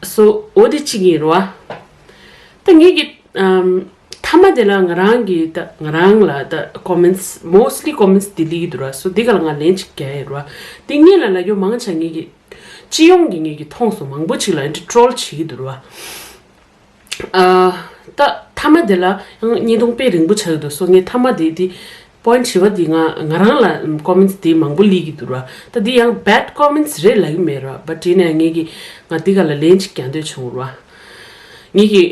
སོ་འོ་དེ་གཅིག་ཡིན་རོ། ད་ངེད་ཀྱི་ཨམ་མཐའ་མ་དེ་ལ་ང་རང་གི་ད་ང་རང་ལ་ད་ཀོ་མེན་སི་མོ་སི་ལི་ཀོ་མེན་སི་དེ་ལི་གི་འདུག་ར། སོ་དེ་ག་ལ་ང་ལན་གཅིག་རྒྱག་ཡོད་རོ། དེ་ངེད་ལ་ལ་ཡོད་མང་ཆ་ངེད་ཀྱི་སྤྱི་ཡོངས་ཀྱི་ངེད་ཀྱི་མཐོང་སོང་། མང་པོ་ཅིག་ལ་ཨེ་འདྲ་ཊོལ་བྱེད་ཀྱི་འདུག་ར། ཨ་ད་མཐའ་མ་དེ་ལ་ཡང་བརྙན་ཐུང་དཔེ་རིང་པོ་ཆགས་ཀྱི་འདུག་སོ་ངས་མཐའ་མ་དེ་དེ་པོ་ཡིན་ཊི་བཞི་པ་དེ་ང་ང་རང་ལ་ཀོ་མེན་སི་དེ་མང་པོ་སླེབས་ཀྱི་འདུག་ར། ད་དེ་ཡང་བེཌ་ཀོ་མེན་སི་རེད་ལབ་ཀྱི་མེད་ར། བ་དེ་ནས་ངས་ཀྱི་ང་དེ་ག་ལ་ལན་ཅིག་རྒྱག་འདོད་བྱུང་ར། ངས་ཀྱི་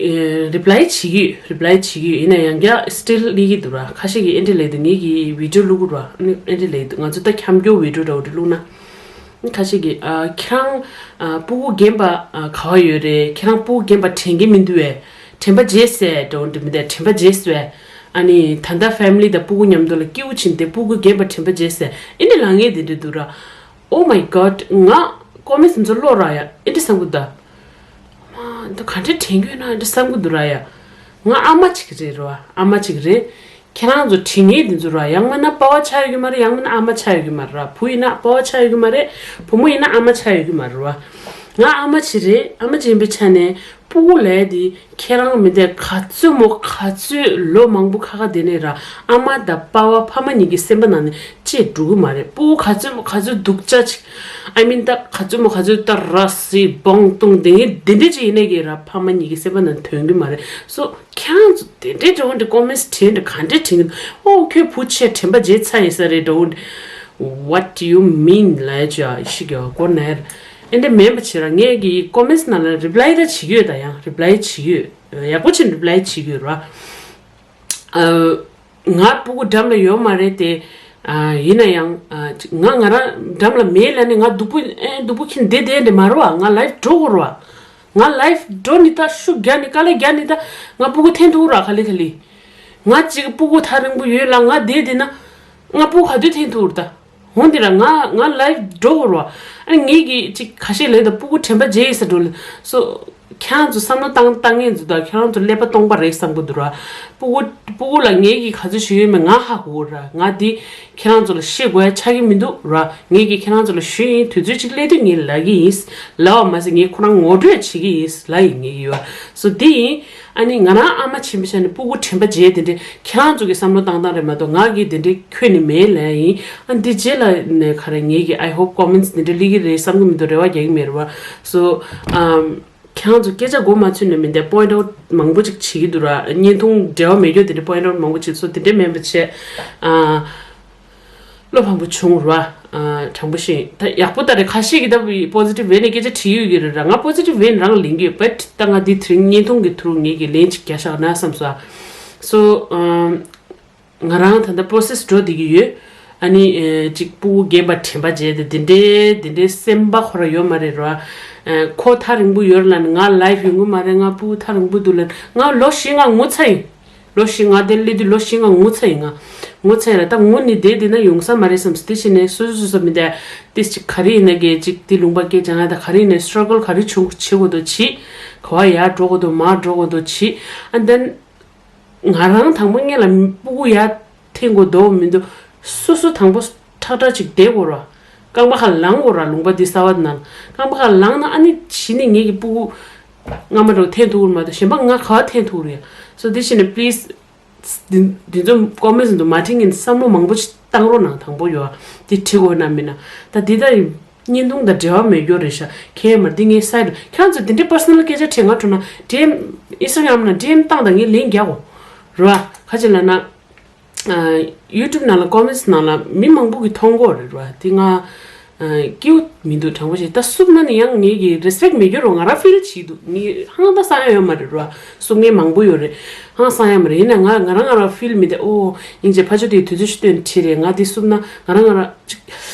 རི་པི་ལའི་བྱེད་ཀྱི་ཡོད། རི་པི་ལའི་བྱེད་ཀྱི་ཡོད། ཡིན་ན་ཡང་བསྐྱར་སི་ཊིལ་སླེབས་ཀྱི་འདུག་ར། ཁ་ཤས་ཀྱིས་ཨེ་འདྲ་ལབ་འདུག་ངས་ཀྱི་བི་ཌི་ཡོ་བླུག་གི་ར། ཨེ་འདྲ་ལབ་འདུག་ང་ཚོ་ད་འཁྱམ་སྐྱོ་བི་ཌི་ཡོ་འདྲ་བོ་འདྲ་བླུག་ན། ཁ་ཤས་ཀྱིས་ཨ་ཁྱེད་རང་ཨ་སྤུ་གུ་རྒན་པ་ཨ་ག་པར་ཡོད་རེད། ཁྱེད་རང་སྤུ་གུ་རྒན་པ་དྲན་གྱི་མི་འདུག་བས། དྲན་པ་བརྗེད་སོང་འགྲོ་འདི་མི་འདུག་དྲན་པ་བརྗེད་སོང་བས། ཨ་ནི་ད་ལྟ་ཕེ་མི་ལི་དང་སྤུ་གུ་མཉམ་དུ་ལ་སྐྱིད་པོ་ཕྱིན་ཏེ་སྤུ་གུ་རྒན་པ་དྲན་པ་བརྗེད་སོང་། ཨེ་འདྲ་ལབ་མཁན་དེ་འདྲ་འདུག་ར། Oh my god། ང་ཀོ་མེན་སི་ཚོ་ཀློག་ར་ཡ་ཨེ་འདྲ་བསམ་གི་འདུག་མ་འདི་ག་འདྲ་དྲན་གྱི་ཡོད་ན་ཨེ་འདྲ་བསམ་གི་འདུག་ར་ཡ། ང་ཨ་མ་ཅིག་རེད་ར། ཨ་མ་ཅིག་རེད། ཁྱེད་རང་ཚོ་དྲི་ངན་འདི་ཚོ་ར། ཡང་མིན་ན་པ་ཕ་ཆགས་ཡོད་ཀྱི་མ་རེད། ཡང་མིན་ན་ཨ་མ་ཆགས་ཡོད་ཀྱི་མ་རེད་ར། བུ་ཡིན་ན་པ་ཕ་ཆགས་ཡོད་ཀྱི་མ་རེད། བུ་མོ་ཡིན་ན་ཨ་མ་ཆགས་ཡོད་ཀྱི་མ་རེད་ར། ང་ཨ་མ་ཅིག་རེད། ཨ་མ་ཅིག་ཡིན་པའི་ཆ་ནས་སྤུ་གུ་ལབ་ཡ་དེ་ཁྱེད་རང་མི་འདས་ག་ཚོད་མོ་ག་ཚོད་ལོ་མང་པོ་ཁ་ཁ་བསྡད་ནའི་ར། ཨ་མ་དང་པ་ཕ་ཕ་མ་གཉིས་ཀྱི་སེམས་པ་ནང་ནས་བཅད་འགྲོ་གི་མ་རེད། སྤུ་གུ་ག་ཚོད་མོ་ག་ཚོད་སྡུག་ཅག་ཅིག་ཨ་མིན་ད་ག་ཚོད་མོ་ག་ཚོད་ད་ར་སི་བོང་བཏུང་དེ་འདྲ་ཅིག་ཡིན་ནའི་གི་ར། ཕ་མ་གཉིས་ཀྱི་སེམས་པ་ནང་དོན་གི་མ་རེད། སོ་ཁྱེད་རང་ཚོ་དེ་འདྲའི་འདྲ་བོ་འདྲ་ཀོ་མེན་ཊི་བྲིས་འདྲ་ག་འདྲ་བྲིས་གི་འདུག་ཨོ་ཁྱོད་བུ་ཆེ་དྲན་པ་བརྗེད་ཚར་ཡིན་ས་རེད་འདྲ་བོ་འདྲ། What do you mean? ལབ་ཡ་ཅིག་ཡ་ཤི་གི་ཡ་གོ་ནར། ཨེ་འདྲ་མིན་པ་བྱེད་ར། ངས་ཀྱི་ཀོ་མེན་ཊི་ནང་ལ་རི་པ་ལའི་ད་བྱེད་ཀྱི་ཡོད། ད་ཡང་རི་པ་ལའི་བྱེད་ཀྱི་ཡོད། ཡག་པོ་བྱས་ནས་རི་པ་ལའི་བྱེད་ཀྱི་ཡོད་ར། ཨ། ང་སྤུ་གུ་འགྲམ་ལ་ཡོད་མ་རེད་དེ། ཨ། ཡིན་ན་ཡང་། ཨ། ང་ང་རང་འགྲམ་ལ་མེད་ལབ་ནས་ང་སྡུག་པོ་ཨེ་སྡུག་པོ་ཁྱེར་བསྡད་བསྡད་འདྲ་མ་རེད་བ། ང་ལའིཕ་འགྲོ་དགོས་རེད་བ། ང་ལའིཕ་འགྲོ་ནི་ད་ཤུགས་རྒྱག་ནི་དཀའ་ལས་རྒྱག་ནི་ད་ང་སྤུ་གུ་འཐེན་ཐུབ་ར་ག་ལེ་ག་ལེ། ང་གཅིག་སྤུ་གུ་ཐག་རིང་པོ་ཡོད་ལ་ང་བསྡད་བསྡད་ན་ང་སྤུ་གུ་ག་དུས་འཐེན་ཐུབ་ར་ད། འོན་ཏེ་ར་ང་ང་ལའིཕ་འགྲོ་དགོས་རེད་བ། ཨ་ངེད་ཀྱི་གཅིག་ཁ་ཤས་ལས་ད་སྤུ་གུ་དྲན་པ་བརྗེད་ཡིན་ས་འགྲོ་ལ་སོ། ཁྱེད་རང་ཚོ་བསམ་བློ་བཏང་བཏང་ངེས་འཛུལ་དང་ཁྱེད་རང་ཚོ་ཀླད་པ་སྟོང་པ་རེད་བསམ་གི་འདུག་ར། སྤུ་གུ་སྤུ་གུ་ལ་ངེད་ཀྱིས་ག་ཚོད་ཞུ་ཡོད་མེད་ང་ཧ་གོ་ར། ང་འདི་ཁྱེད་རང་ཚོ་ལ་བཤད་དགོས་ཡ་ཆགས་ཀྱི་མི་འདུག་ར། ངེད་ཀྱིས་ཁྱེད་རང་ཚོ་ལ་ཞུས་ཡིན། དུས་ཚོད་ཅིག་སླེབས་དུས་ངས་ལབ་ཀྱི་ཡིན། ལབ་པ་མ་ཟད་ངས་ཁོ་རང་ངོ་སྤྲོད་བྱེད་ཀྱི་ཡིན་ལབ་ཡིན་ངེད་ཀྱི་ཡོད། སོ་འདི་ཡིན། ཨ་ནི་ང་རང་ཨ་མ་ཆེན་པོ་ཆགས་ནས་སྤུ་གུ་དྲན་པ་བརྗེད་དེ་འདྲས་ཁྱེད་རང་ཚོ་གི་བསམ་བློ་བཏང་སྟངས་རེད་མ་གཏོགས་ང་གིས་དེ་འདྲས་འཁྱོད་ནི་མེད་ལབ་ཡིན། ཨ་འདི་རྗེས་ལ་ནས་ག་རེ་ངེད་ཀྱིས་I hope comments འདི་འདྲས་སླེབས་ཀྱི་རེད་བསམ་གི་མི་འདུག་རེ་བ་རྒྱག་གི་མེད་རེད་བ། སོ་ཨམ། ཁྱེད་རང་ཚོ་སྐད་ཆ་མགོ་མ་ཚོས་ནས་མི་འདུག point out མང་པོ་ཅིག་བྱེད་ཀྱི་འདུག་ར། བརྙན་ཐུང་འབྲེལ་བ་མེད་རྒྱུ་དེ་འདྲ་point out མང་པོ་བྱེད་སོང་། དེ་འདྲ་མིན་པ་བྱས། ཨ། བློ་ཕམ་པོ་བྱུང་ར། ཨ། དྲང་པོ་བཤད་ད་ཡག་པོ་ད་རེད། ཁ་ཤས་ཀྱིས་ད་positive way ནས་སྐད་ཆ་དྲིས་ཡོད་ཀྱི་རེད་ར། ང་positive way ནས་རང་ལེན་གྱི་ཡོད། but ད་ང་འདི་དེ་རིང་བརྙན་ཐུང་གི་ཐུགས་ངེད་ཀྱི་ལན་ཅིག་རྒྱག་བཞག་ན་བསམ་སོང་། སོ། ཨམ། ང་རང་ད་ལྟ་process འགྲོ་བསྡད་ཀྱི་ཡོད། ཨ་ནི་ཨེ་ཅིག་སྤུ་གུ་རྒན་པ་དྲན་པ་བརྗེད་དེ་དེ་འདྲའི་དེ་འདྲའི་སེམས་པ་ཁོ་རང་ཡོད་མ་རེད་ར། ཨེ་ཁོ་ཐག་རིང་པོ་ཡོད་ལབ་ནས་ང་ལའིཕ་ཡོང་གི་མ་རེད། ང་སྤུ་གུ་ཐག་རིང་པོ་འདུག་ལབ་ནས་ང་ལོ་བཞི་ལྔ་ངོ་ཚ་ཡིན། ལོ་བཞི་ལྔ་དེ་སླེབས་དུས་ལོ་བཞི་ལྔ་ངོ་ཚ་ཡིན། ང་ངོ་ཚ་ཡིན་ལ་ད་ངོ་ནི་བསྡད་བསྡད་ན་ཡོང་ས་མ་རེད་བསམ། དེ་བྱས་ནས་སོ་སོ་སོ་སོ་མི་འདྲ་ཏིས་ཅིག་ག་རེ་ཡིན་ན་གལ་ཅིག་དེ་ལུང་པ་སྐད་སྦྱང་ཡ་ད་ག་རེ་ཡིན་ན་struggle ག་རེ་བྱུང་བྱེད་དགོས་འདུག་བྱེད། ག་བ་ཡར་འགྲོ་དགོས་འདུག་མར་འགྲོ་དགོས་འདུག་བྱེད། And then ང་རང་དང་པོ་སྔོན་ལ་སྤུ་གུ་ཡར་འཐེན་དགོས་འདུག་མི་འདུག་སོ་སོ་དང་པོ་ཁྲག་ཁྲག་ཅིག་བསྡད་དགོས་ར། རྐང་པ་ཁ་ལངས་དགོས་ར། ལུང་པ་འདི་གསར་པ་ནང་རྐང་པ་ཁ་ལངས་ན་ཨ་ནི་གཞི་ནས་ངེད་ཀྱི་སྤུ་གུ་སྔ་མ་འདྲ་བོ་འཐེན་ཐུབ་ཀྱི་མ་གཏོགས་གཞན་པ་ང་ག་བ་འཐེན་ཐུབ་ཀྱི་རེད། So དེ་བྱས་ནས་please འདི་འདི་ཚོ་ཀོ་མེན་ཊི་འདུག་མ་འཁྲིད་ངེས་བསམ་བློ་མང་པོ་ཞིག་བཏང་རོགས་གནང་། དང་པོ་ཡོད་དེ་འཁྲིད་དགོས་ན་མིན་ན་ད་འདི་ལྟ་ཡིན། བརྙན་ཐུང་དང་འབྲེལ་བ་མེད་རྒྱུ་རེད་ཤག་ཁྱེད་མ་འདི་ངའི་སའི་ཌི་ལ་ཁྱེད་ཚོ་འདི་འདྲའི་པར་སོ་ནལ་སྐད་ཆ་དྲིས་ང་འགྲོ་ན་ཌི་ཨེམ་ཨིན་སི་ཊ་གྷ་རམ་ན་ཌི་ཨེམ་བཏང་དང་ངས་ལན་རྒྱག་གོ་རེད་བ། ག་ཅི་ལབ་ན། ཡུ་ཊུབ་ནང་ལ་ཀོ་མེན་ཊི་ནང་ལ་མི་མང་པོ་གིས་མཐོང་གོ་རེད་བ། འདི་ང་སྐྱིད་པོ་མི་འདུག་དྲང་པོ་བཤད། ད་སུབ་ན་ནི་ཡང་ངེད་ཀྱི་རེ་སི་པེག་མེད་རྒྱུ་རེད། ང་རང་ཕིལ་བྱེད་འདུག་ངས་ཧང་ད་གསང་ཡ་ཡོད་མ་རེད་བ། སུབ་མཁན་མང་པོ་ཡོད་རེད། ཧང་གསང་ཡ་མ་རེད། ཡིན་ན་ང་ང་རང་ང་རང་ཕིལ་མི་འདུག་ཨོ་སྙིང་རྗེ་ཕ་ཆོས་དེ་དུས་ཚོད་ཤི་སྟོན་ཁྲིད་རེད། ང་འདི་སུབ་ན་ང་རང་ང་རང་ཅིག་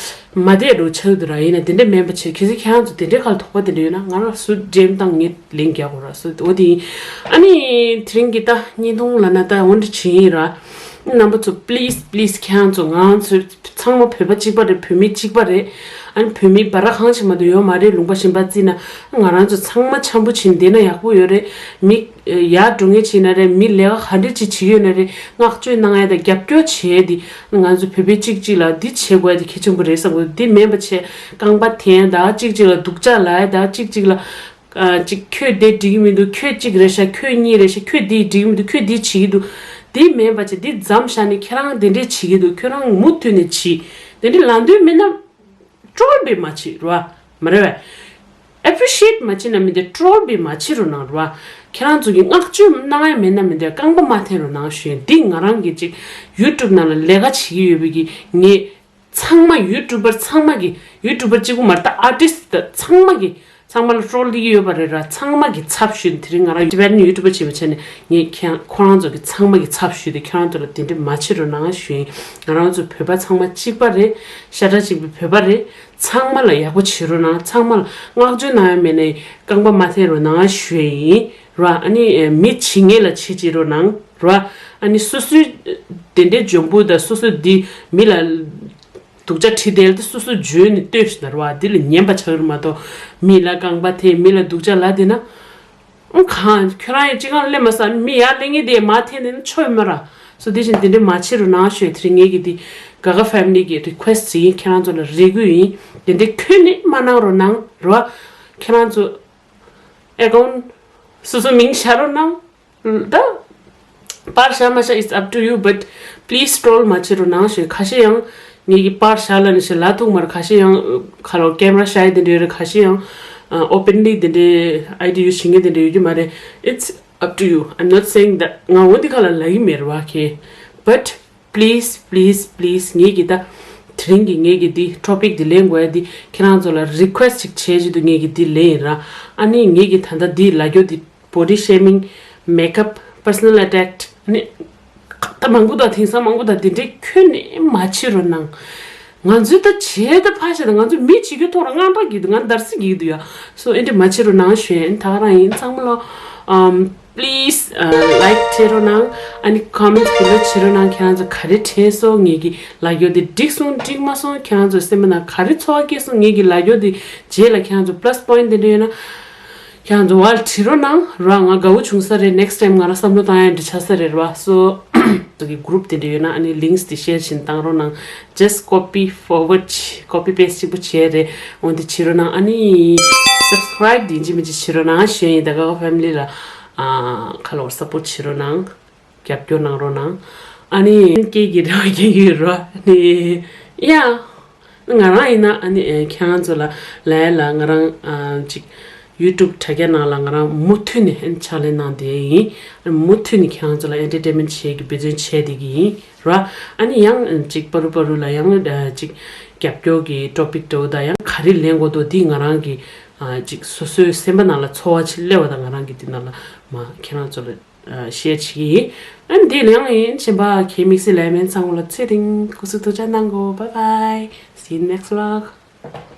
མ་བསྡད་འགྲོ་ཆགས་འདུག་ར། ཡིན་ན་དེ་འདྲ་མིན་པ་བྱས། གལ་སྲིད་ཁྱེད་རང་ཚོ་དེ་འདྲའི་ཁ་ལ་དོགས་པ་དེ་འདྲ་ཡོད་ན་ང་རང་སུ་ཌི་ཨེམ་བཏང་ངས་ལན་རྒྱག་དགོས་ར། སུ་འོ་དེ་ཡིན། ཨ་ནི་དེ་རིང་གི་ད་བརྙན་ཐུང་ལབ་ན་ད་འོ་འདྲ་བྱེད་ཡིན་ར། རྣམ་པ་ཚོ་པི་ལི་སི་པི་ལི་སི་ཁྱེད་རང་ཚོ་ང་རང་ཚོ་ཚང་མ་བོད་པ་གཅིག་པ་རེད། བོད་མི་གཅིག་པ་རེད། ཨ་ནི་བོད་མི་བར་གང་ཞིག་མ་གཏོགས་ཡོད་མ་རེད། ལུང་པ་གཞན་པ་བརྩིས་ན་ང་རང་ཚོ་ཚང་མ་འཆམ་པོ་བྱས་ནས་བསྡད་ན་ཡག་པོ་ཡོད་རེད། མི་ཡར་འགྲོ་མཁན་བྱས་ན་རེད། མི་ལས་ཀ་ག་འདྲ་ཅིག་བྱེད་ཡོད་ན་རེད། བསྔགས་བརྗོད་གནང་ཡ་དང་རྒྱབ་སྐྱོར་བྱེད་ཡ་དེ་ང་ཚོ་བོད་པའི་གཅིག་གཅིག་ལ་འདི་བྱེད་དགོས་ཡ་དེ་གལ་ཆེན་པོ་རེད་བསམ་གི་འདུག་འདི་མིན་པ་བྱས་རྐང་པ་འཐེན་ཡ་དང་གཅིག་གཅིག་ལ་སྡུག་ཅག་ལབ་ཡ་དང་གཅིག་གཅིག་ལ་ཨ་གཅིག་ཁྱོད་དེ་འགྲིག་གི་མི་འདུག་ཁྱོད་གཅིག་རེད་ཤག་ཁྱོད་གཉིས་རེད་ཤག་ཁྱོད་དེ་འགྲིག་གི་མི་འདུག་ཁྱོད་དེ་བྱེད་ཀྱི་འདུག་འདི་མིན་པ་བྱས་འདི་མཚམས་བཞག་ནས་ཁྱེད་རང་དེ་འདྲས་བྱེད་ཀྱི་འདུག་ཁྱོད་རང་མུ་མཐུད་ནས་བྱེད། དེ་འདྲས་ལབ་འདོད་མེད་ན། ཀྲོལ་བྱེད་མ་བྱེད་རེད་བ། མ་རེད་བས། ཨེ་པི་རི་ཤི་ཨེཊ་མ་བྱེད་ན་མི་འདོད། ཀྲོལ་བྱེད་མ་བྱེད་རོགས་གནང་རེད་བ། ཁྱེད་རང་ཚོ་གིས་བསྔགས་བརྗོད་གནང་ཡ་མེད་ན་མི་འདོད། རྐང་པ་མ་འཐེན་རོགས་གནང་ཞུ་ཡིན། འདི་ང་རང་གིས་ཅིག་ཡུ་ཊུབ་ནང་ལ་ལས་ཀ་བྱེད་ཀྱི་ཡོད་པའི་གི་ངས་ཚང་མ་ཡུ་ཊུབ་པར་ཚང་མ་གི་ཡུ་ཊུབ་པར་གཅིག་པུ་མ་རེད། ད་ཨར་ཊིསི་ཊི་ད་ཚང་མ་གི་ཚང་མ་ལ་ཀྲོལ་བྱེད་ཀྱི་ཡོད་པ་རེད་ར། ཚང་མ་གི་ཚབ་ཞུས་ནས་དེ་རིང་ང་རང་ཊི་བེ་ཊན་ཡུ་ཊུབ་པར་བྱེད་པའི་ཆ་ནས་ངས་ཁྱེད་ཁོ་རང་ཚོ་གི་ཚང་མ་གི་ཚབ་ཞུས་ཏེ་ཁྱེད་རང་ཚོ་ལ་དེ་འདྲས་མ་བྱེད་རོགས་གནང་ཞུ་ཡིན། ང་རང་ཚོ་བོད་པ་ཚང་མ་གཅིག་པ་རེད། ཤ་ཁྲག་གཅིག་པའི་བོད་པ་རེད། ཚང་མ་ལ་ཡག་པོ་བྱེད་རོགས་གནང་། ཚང་མ་ལ་བསྔགས་བརྗོད་གནང་ཡ་མེད་ནའི་རྐང་པ་མ་འཐེན་རོགས་གནང་ཞུ་ཡིན་ར། ཨ་ནི་མི་བྱེད་མཁན་ལ་བྱེད་བྱེད་རོགས་གནང་ར། ཨ་ནི་སོ་སོའི་དེ་འདྲའི་འཇོན་པོ་དང་སོ་སོ་འདི་མི་ལ་སྡུག་ཅག་བྲིས་དེ་ལ་དེ་སོ་སོ་འཇོན་ནས་ལྟོས་ཤིག་ན་ར་བ། འདི་ལ་ཉན་པ་ཆགས་རེད་མ་གཏོགས་མི་ལ་རྐང་པ་འཐེན་མི་ལ་སྡུག་ཅག་ལབ་བསྡད་ན། ཨང་གང་ཁྱོད་རང་ཡང་ཅི་གང་སླེབས་མ་སོང་། མི་ཡར་སླེབས་མཁན་དེ་མར་འཐེན་བསྡད་ན་ཆོ་ཡོད་མ་ར། སོ་དེ་བཞིན་དེ་འདྲས་མ་བྱེད་རོགས་གནང་ཞུས། དེ་རིང་ངེད་ཀྱི་དེ་ག་ག་ཕེ་མི་ལི་གི་རི་ཁུ་ཨེ་སི་ཊི་ཡིན། ཁྱེད་རང་ཚོ་ལ་རེ་སྐུལ་ཡིན། དེ་འདྲས་ཁྱོན་ནས་མ་གནང་རོགས་གནང་ར་བ། ཁྱེད་རང་ཚོ་ཨེ་ཀའུན་སོ་སོ་མིང་བཞག་རོགས་གནང་། ད་པར་བཞག་མ་བཞག it's up to you, but please troll མ་བྱེད་རོགས་གནང་ཞེས། ཁ་ཤས་ཡང་ངེད་ཀྱི་པར་བཞག་ལ་ནི་ཞེས་ལབ་ཐུབ་མ་རེད། ཁ་ཤས་ཡང་ཁ་ལོ་camera shy དེ་འདྲ་ཡོད་རེད། ཁ་ཤས་ཡང་openly དེ་འདྲའི་attitude ཞིག་ངེད་དེ་འདྲ་ཡོད་ཀྱི་མ་རེད། It's up to you. I'm not saying that ང་འོ་འདི་ཁ་ལ་ལབ་ཀྱི་མེད་རེད་བ་ཁེ། But please, please, please, ངེད་ཀྱི་ད་དེ་རིང་གི་ངེད་ཀྱི་འདི་topic འདི་ལེན་དགོས་ཡ་འདི་ཁྱེད་རང་ཚོ་ལ་request ཅིག་བྱས་བྱེད་དུ་ངེད་ཀྱི་འདི་ལེན་ཡིན་ར། ཨ་ནི་ངེད་ཀྱི་ད་ལྟ་འདི་ལབ་རྒྱུ་འདི་body shaming, makeup, personal attack ཨ་ནི་ད་མང་པོ་དང་དེང་སང་མང་པོ་དང་འདི་འདྲའི་ཁྱོན་ནས་མ་བྱེད་རོགས་གནང་། ང་ཚོའི་ད་བྱས་ད་ཕ་ཤ་ད་ང་ཚོ་མི་བྱེད་རྒྱུ་ཐོག་ལ་དངངས་སྐྲག་གི་འདུག་ང་འདར་སིག་གི་འདུག་ཡ། So ཨེ་འདྲ་མ་བྱེད་རོགས་གནང་ཞུ་ཡ་ཡིན། ད་ག་རང་ཡིན། ཚང་མ་ལ་um, please, uh, like བྱེད་རོགས་གནང་། ཨ་ནི་comments below བྱེད་རོགས་གནང་། ཁྱེད་རང་ཚོ་ག་རེ་དྲན་སོང་། ངེད་ཀྱི་ལབ་རྒྱུ་འདི་འགྲིག་སོང་འགྲིག་མ་སོང་། ཁྱེད་རང་ཚོ་སེམས་པ་ནང་ག་རེ་ཚོར་བ་སྐྱེས་སོང་། ངེད་ཀྱི་ལབ་རྒྱུ་འདི་རྗེས་ལ་ཁྱེད་རང་ཚོ་plus point དེ་འདྲ་ཡོད་ན་ཁྱེད་རང་ཚོ་བར་བྲིས་རོགས་གནང་ར། ང་དགའ་བོ་བྱུང་ས་རེད། next time ང་རང་བསམ་བློ་བཏང་ཡ་འདྲ་ཆགས་ས་རེད་ར། So ཚོ་གི་group དེ་འདྲ་ཡོད་ན་ཨ་ནི་links དེ་share བྱེད་བཏང་རོགས་གནང་། Just copy forward, copy paste གཅིག་པོ་བྱས་རེད། འོན་ཏེ་བྱེད་རོགས་གནང་། ཨ་ནི་subscribe དེ་ཡིན་གཅིག་མིན་གཅིག་བྱེད་རོགས་གནང་ཞུ་ཡ་ཡིན། ད་ག་ག་family ལ་ཨ་ཁ་ལོར་support བྱེད་རོགས་གནང་། རྒྱབ་སྐྱོར་གནང་རོགས་གནང་། ཨ་ནི་སྐད་ཀྱི་རེ་བ་སྐྱེ་གི་ཡོད་ར། ཨ་ནི་ཡ། ང་རང་ཡིན་ན་ཨ་ནི་ཨེ་ཁྱེད་རང་ཚོ་ལ་ལས་ལ་ང་རང་ཨ་ཅིག་YouTube དྲ་རྒྱ་ནང་ལ་ང་རང་མུ་མཐུད་ནས་ཨ་ནི་ཕྱག་ལས་གནང་བསྡད་ཡིན། ཨ་ནི་མུ་མཐུད་ནས་ཁྱེད་རང་ཚོ་ལ་entertainment བྱེད་ཀྱི་འབད་བརྩོན་བྱས་བསྡད་ཀྱི་ཡིན་ར། ཨ་ནི་ཡང་ཨ་ཅིག་པ་རུ་པ་རུ་ལ་ཡང་ཨ་ཅིག་རྒྱབ་སྐྱོར་གྱི་topic འདྲ་བོ་དང་ཡང་ག་རེ་ལེན་དགོས་འདུག་འདི་ང་རང་གི་ཨ་ཅིག་སོ་སོའི་སེམས་པ་ནང་ལ་ཚོར་བ་ཅིག་སླེབས་པ་དང་ང་རང་གི་འདི་ནང་ལ་མ་ཁྱེད་རང་ཚོ་ལ་ཨ་share བྱེད་ཀྱི་ཡིན། ཨ་ནི་འདི་ལ་ཡང་ཡིན་གཞན་པ་ཁྱེད་དམིགས་བསལ་ལས་མེད། ཚང་མ་ལ་ཚེ་རིང་སྐུ་གཟུགས་ཐུགས་ཅག་གནང་གོ། Bye bye. See you next vlog.